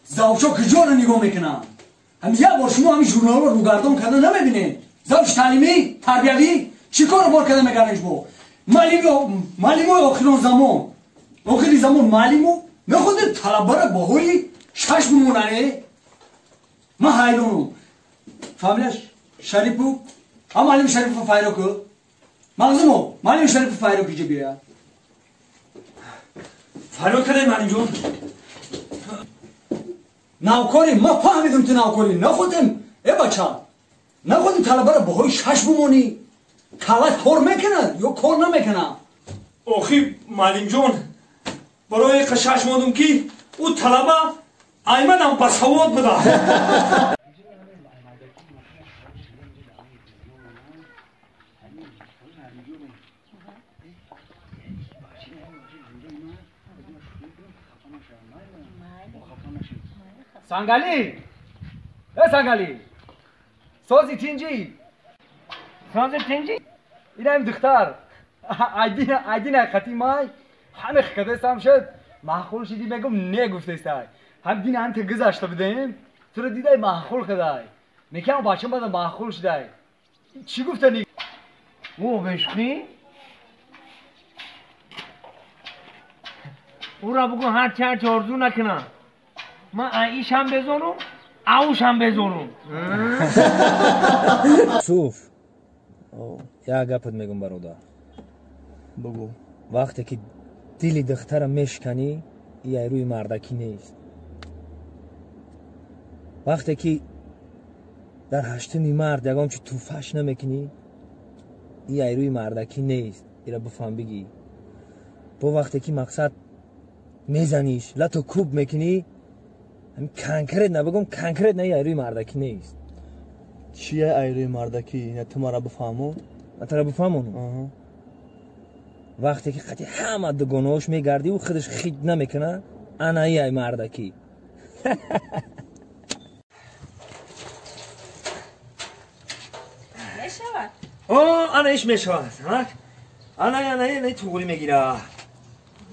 Завчо куҷоро нигоҳ мекунанд? Ҳам як бор шумо ҳамин журналро рӯгардон карда намебинед. Завч таълимӣ, тарбиявӣ чӣ корро бор карда мегардед шумо? Маълимои охирон замон, охири замон маълимо мехоҳед талабара баҳои шаш бимонане? Ман ҳайронам. Фамилияш Шарипов, ҳам маълими Шарипов файро ку? Мағзумо, маълими Шарипов файро ку ҷа бия. Файро кардем, маълимҷон. Навкорӣ, ман фаҳмидам ту навкорӣ. Находем, э бача, находем талабара баҳои шаш бимонӣ. Калат кор мекунад ё кор намекунад? Охи, маълимҷон, барои шаш мондум ки ӯ талаба аймадам басавод буда. Сангали! Э Сангали! Сози тинҷӣ! Сози тинҷӣ? Инаим духтар. Айдин ҳақиқати май ҳаме хикадестам шуд. Маъқул шидӣ мегум не гуфтестай. Ҳам дин ҳам гузашта будем. Туро дидай маъқул кадай. Мекам бачам бада маъқул шудай. Чӣ гуфтани? О, бешухӣ? Ура бугу ҳарчи ҳарчи орзу накунам. Ман аишам безорум, аушам безорум. Суф, як гапат мегум, бародар. Бугу. Вақте ки дили духтара мешканӣ, и ай рӯи мардакӣ нест. Вақте ки дар ҳаштуми мард ягон чи туфаш намекунӣ, и ай рӯи мардакӣ нест. Ира бифаҳм, бигӣ. Бо вақте ки мақсад мезаниш, лату кӯб мекунӣ, конкрет набигум, конкрет на, ай рӯи мардакӣ нест. Чия ай рӯи мардакӣ? Ина ту мара бифаҳму? Ман тура бифаҳмонам? Вақте ки қати ҳама дугонаҳош мегардӣ, ӯ худаш хит намекуна, ана и ай мардакӣ. Мешавад? О, ана иш мешавад. Ана ана ана туғри мегира.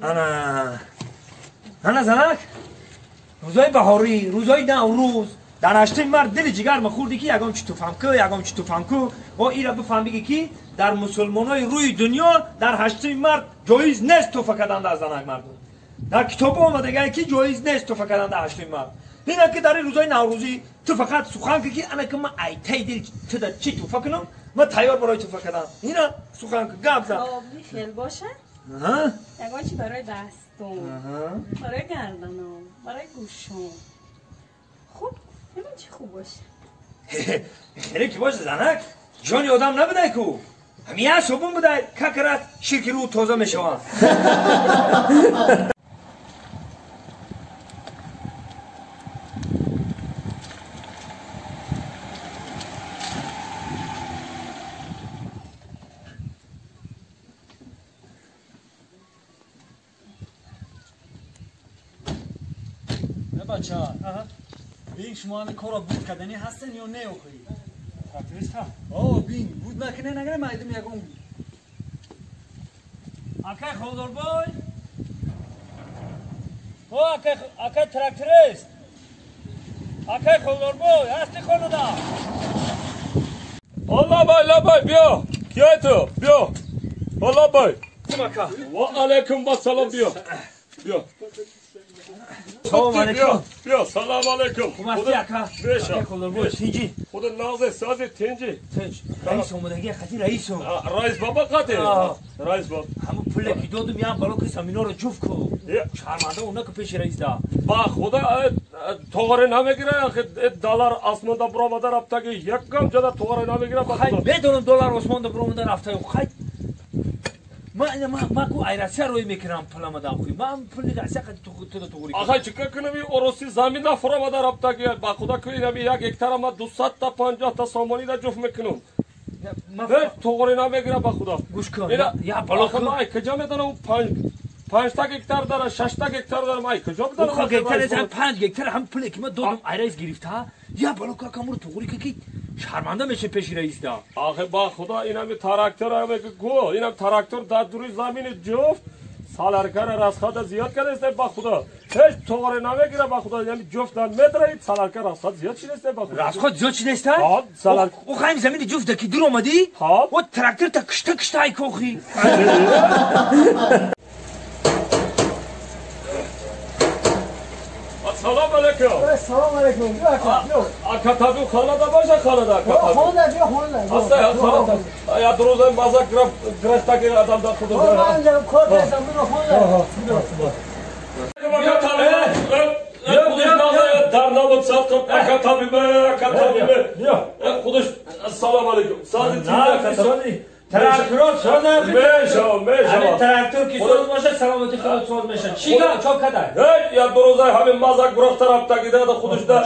Ана ана занак, рӯзои баҳорӣ, рӯзои Наврӯз, дар ҳаштуми март дили ҷигар махӯрдӣ ки ягон чи туфам ку, ягон чи туфам ку. О, ира бифаҳм, бигӣ ки дар мусулмонои рӯи дунё дар ҳаштуми март ҷоиз нест туфа кардан дар занак мардум. Дар китобо омадагае ки ҷоиз нест туфа кардан дар ҳаштуми март. Ина ки дар ин рӯзои наврӯзӣ ту фақат сухан ки ана ки ман айтаи дил туда чӣ туфа кунам, ман тайёр барои туфа кардан. Ина сухан ку, гап зан. Хел боша? Ягон чи барои дастум, барои гарданам, барои гӯшум. Хуб, ягон чи хуб боша. Хеле ки боша, занак, ҷони одам набудай ку. Ҳамин як собун будай, какрат ширки рӯ тоза мешаванд. Бача, бин, шумо ҳамин корро буд карданӣ ҳастен ё не охирӣ? Тракториста? О, бин, буд накунӣ нагирем, айдим ягон. Акай Холдорбой? О, акай тракторист! Акай Холдорбой, ҳасти хонада? О, лабай, лабай, биё! Киёй ту? Биё! О, лабай! Ва алайкум вассалом, биё! Биё! Салом алейкум. Биё, салом алейкум. Хуб ҳастӣ, ака? Беша. Холдорбой, тинҷӣ? Худо нағзе, сози тинҷӣ. Тинҷ. Раис омадагӣ, қати раисо. Раис баба қати? Раис баба. Ҳамун пуле ки додум, як бало ки саминоро ҷуфт ку. Шарманда она ку пеши раис да. Ба худо тоғаре намегира, доллар осмонда буромада рафтаги, якам ҷода тоғаре намегира. Хай, медонам доллар осмонда буромада рафта. Хай, ман ку ай Россия рӯй мекунам пулама дам хуй. Ман пули Россия қати туда туғри. Ахай, чӣ кор кунам, ороси замина фуромада рафтаги, ба худо ку инами як гектара ман 250 та сомонӣ да ҷуфт мекунам. Тоғаре намегира, ба худо. Гӯш кун. Я бало кун. Ай куҷо медонам, 5 та гектар дара, 6 та гектар дара, ай куҷо бидонам? Гектар 5 гектар ҳам пуле ки ман додам ай раис гирифта. Я бало ку акамуро туғри ки шарманда мешем пеши раис да. Ахе, ба худо, инами трактор аме гу, инам трактор дар дури замини ҷуфт Саларкара расхада зиёд кардааст ба худо. Ҳеҷ тоғре намегира ба худо. Яъне ҷуфтан метраид саларка расхад зиёд шудааст ба худо. Расход зиёд шудааст? Ҳа, салар. О хайм замини ҷуфта ки дур омадӣ? Ҳа. О трактор та кишта кишта ай кохи. Салом алейкум. Салом алейкум. Ака таби хонада боша хонада ака таби. Хонада бия хонада. Аста хонада. Я друзам маза граф таки адам да худо. Ман ҷам кор дастам биро хонада. Ака таби. Дар набуд сад қат ака таби бе ака таби бе. Худаш салом алейкум. Сази тинда. Трактор соз мешава мешава. Трактор ки соз боша саломати худат соз меша. Чӣ га чо кадай? Ҳеҷ я ду рӯза ҳамин маза гурах тараф тагида да худаш да.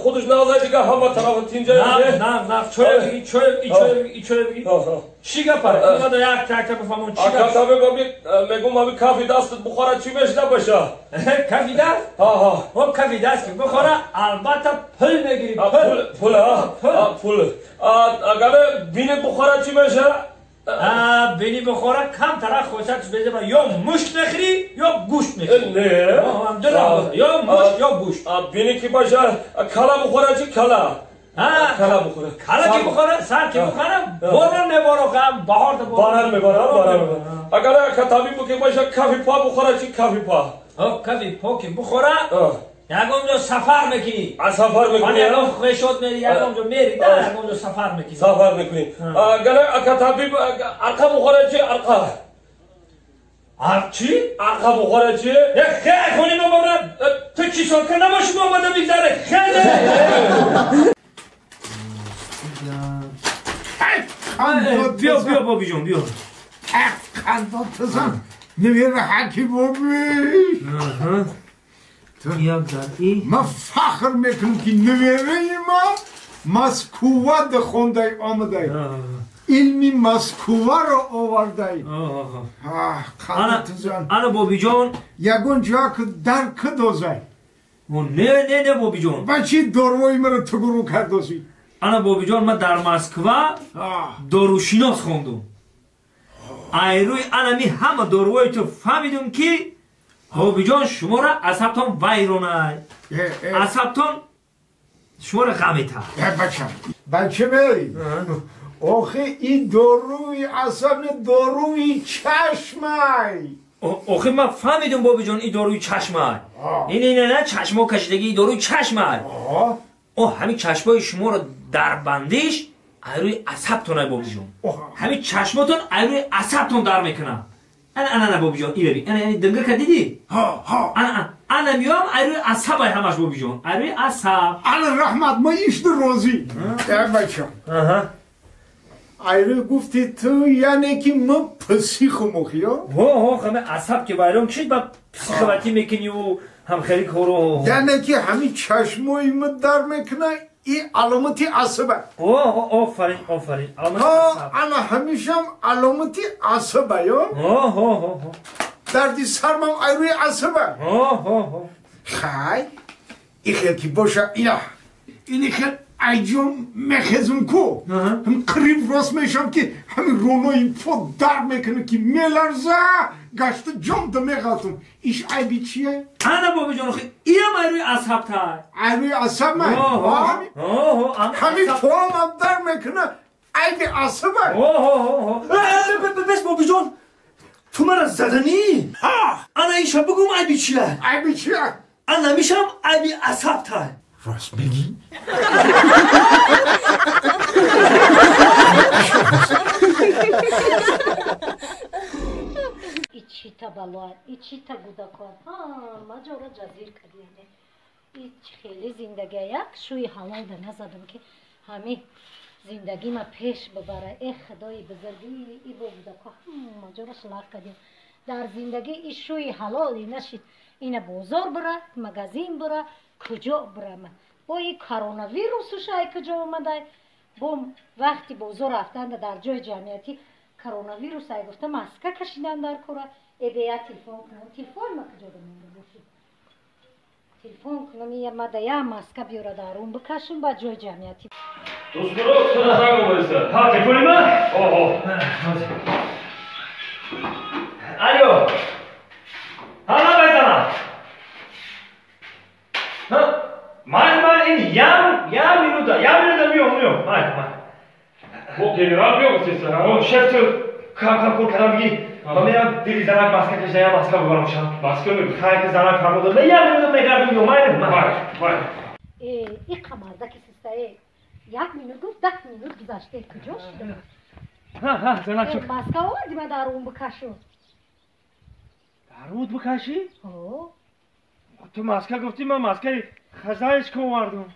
Худаш наза дига ҳама тараф тинҷа. На на на чой биги чой и чой биги и чой биги. Чӣ га пара? Ина да як трактор бифаҳмон чӣ га. Ака таби мегум ҳами кафи дастат бухора чӣ мешда боша? Кафи даст? Ҳа ҳа. Хоб кафи даст ки бухора албатта пул мегири. Пул пул ҳа пул. Агар бини бухора чӣ меша? Бини бухора камтара хосиятш безеба ё мушт мехӯрӣ ё гӯшт мехӯрӣ. Не. Ё мушт ё гӯшт. Бини ки боша кала бухора чӣ кала? Кала бухора. Кала ки бухора, сар ки бухора, борон мебора, баҳор да борон мебора, борон мебора. Агар катаби ки боша кафи по бухора чӣ кафи по? Кафи по ки бухора ягон ҷо сафар мекунӣ. Сафар мекунӣ. Ягон хешот мери, ягон ҷо мери, да ягон ҷо сафар мекунӣ. Сафар мекунӣ. Агар ака табиб арқа бухора чӣ арқа? Ар чӣ? Арқа бухора чӣ? Е хел хони мабора. Ту чӣ сока набоши омада бигзаре. Хел. Биё биё бобиҷон биё. Қандотазан невера ҳаким боби. Ман фахр мекунам ки невераи ма Москва да хондай омадай. Илми Москваро овардай. Қандотазан. Ана бобиҷон. Ягон ҷо дар кидозай. Не не не бобиҷон. Ба чӣ дорвои маро тугуру кардозӣ? Ана бобиҷон ман дар Москва дорушинос хондум. Айрӯи анами ҳама дорувои ту фаҳмидум ки бобиҷон шуморо асабтон вайронай. Асабтон шуморо ғам метаҳад. Бачам, бача мей. Охи ин доруи асаб не доруи чашмай. Охи ман фаҳмидум бобиҷон ин доруи чашмай. Ин ин на чашмо кашидагӣ ин доруи чашмай. О ҳамин чашмои шуморо дар бандиш айрӯи асабтон ай бобиҷон. Ҳамин чашмотон айрӯи асабтон дар мекунад. Ана ана ана бобиҷон ира би. Ана ана динга ка дидӣ? Ҳа ҳа. Ана ана миём айрӯи асаб ай ҳамаш бобиҷон. Айрӯи асаб. Ана раҳмат ма ишди розӣ. Э бачам. Айрӯи гуфти ту яъне ки ма психом охиё? Ҳо ҳо ҳама асаб ки вайрон кишид ба психоватӣ мекуниву ҳам хеле коро. Яъне ки ҳамин чашмои ма дар мекунад и аломати асаба. О, офарин, офарин. Аломати асаб. Ана ҳамишам аломати асаба, ё? Ҳо, ҳо, ҳо, ҳо. Дарди сармам айрӯи асаба. Ҳо, ҳо, ҳо. Хай, и хел ки боша, ина. Ини хел айҷон мехезум ку. Ҳам қариб рост мешам ки ҳамин ронои по дар мекунад ки меларза, гашта ҷон да меғалтум. Иш айби чие? Ана бобиҷон, охи иам айрӯи асаб тай. Айрӯи асаб май? Ҳамин поамам дар мекунад, айби асаба. Бес бобиҷон, ту мара заданӣ? Ана иша бигум айби чия? Айби чия? Ана мишам айби асаб тай. Рост мегӣ? Ичита балоат, ичита гудакоат, ҳама ҷора ҷазир кардияне. Ич хеле зиндагия як шӯи ҳалол да назадам ки ҳами зиндагима пеш бибара. Э худои бузурги, и бо гудако ҳама ҷора шилақ кардиям. Дар зиндагӣ и шӯи ҳалоле нашид. Ина бозор бира, магазин бира, куҷо бирама. Бо и коронавирусуш ай куҷо омадай. Бо вақти бозор рафтанда дар ҷои ҷамъиятӣ коронавирус ай гуфта маска кашидан дар кора. Э бея телефон кунам. Телефон ма куҷо монда бошид? Телефон кунам, ия мада я маска биёра дарун бикашам ба ҷои ҷамъиятӣ. Дӯстгуро, ту занг овариса. Ҳа, телефони ма? Оҳо. Алло. Ҳа, байзана. Ҳа, ман ин ям минута, ям минута миём, ман. Бо генерал биё гуфтеса. О, шеф, ту кам кам кор кардам, биги. Ма мерам, дили занак маска кашида, ям маска бубарам шам. Маска меб. Хай, ки занак фармуд дод. Ям минута мегардам, миём, майли, ман. Вай, вай. Э, и қамарда ки систае, як минут гуфт, 10 минут гузаште, куҷо шуда? Ҳа, ҳа, занак чо. Маска оварди, ма дарун бикашу. Даруд бикашӣ? О. Ту маска гуфтӣ, ман маскаи хазаечка овардам.